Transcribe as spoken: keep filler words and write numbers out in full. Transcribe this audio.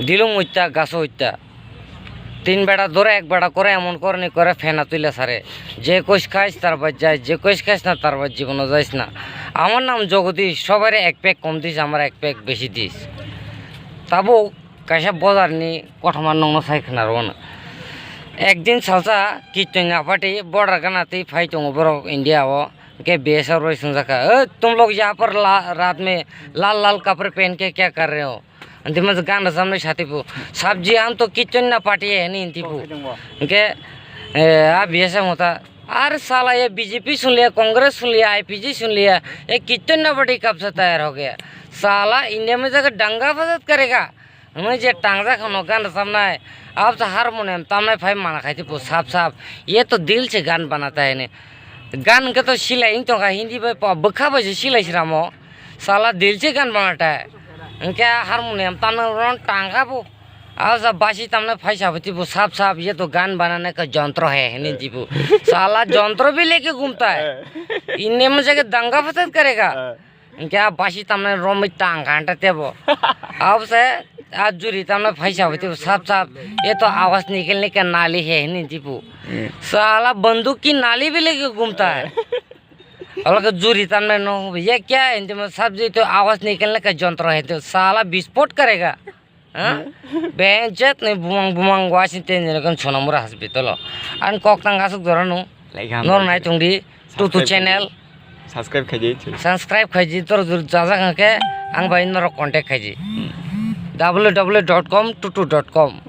Dilung uitta, gaso uitta. Tin beda dore ek beda kore emon korni kore fena tuila sare. Je kois khais tar baj jai, je kois khais na tar baj jibono jais na. Amar nam Jogodish, sobaire ek pek kom dis, amar ek pek besi dis. Tabuk kaisa bojar ni kothoma nongno sai khna rw na. Ekdin salsa Kittanya party border gana twi phai tongo borok India o. Hwnkhe B S F roi swngjak kha, "Eh, tum log yahan par la-, raat mein lal lal kapre pehen ke kya kar rahe ho?" Anti mas gan rwchapnai sati pu, "Sab ji, hum to Kittanya party hai nahi," anti pu. Hwnkhe, eh, a B S F mota, "Are sala, ye B J P sun liya, Congress sun liya, I P G sun liya, ye Kittanya party kab se tayar ho gaya? Sala, India mein jaake danga fasad karega." Hwnwi je tangjak hwno gan rwchapnai, abo se harmonium tamnai phai mana khai tipo sap sap. Ye to dil se gan banata hai hinwi. Gan hwnkhe to silai wng tongkha Hindi bai pa bwkha bai se silai sramo. Sala dil se gan banata hai. Hwnkhe harmonium tamnai ron tangkha bo. Abo se basi tamnai phai sabo tipo sap sap, ye to gan banane ka jontro hai hinwi tipo. Sala jontro bhi leke ghumta hai. Inne mein jaake danga fasad karega. Hwnkhe a basi tamnai romwi tang kha tebo. Abo se a juri tamnai phaisa bai tebo sap sap. "Ye to awaaz nikalne ka nali hai," hinwi tipo. Sala banduk ki nali bhi leke ghumta hai. Olo ke juri tamnai no, "Ye kya hai?" Hinti mo sab ji to awaaz nikalne ka jontro hai, to sala bispot karega. Ha? Benjet ni bumang bumang wasing ten jene kon Sonamura hospital o. Ang kok tang asuk dora nung. Like ham. Nor nai tong di. Tutu channel. Subscribe khaidi. Subscribe khaidi, tor jur jajak hwnkhe ang bai norok contact khaidi. W W W dot com tutu dot com.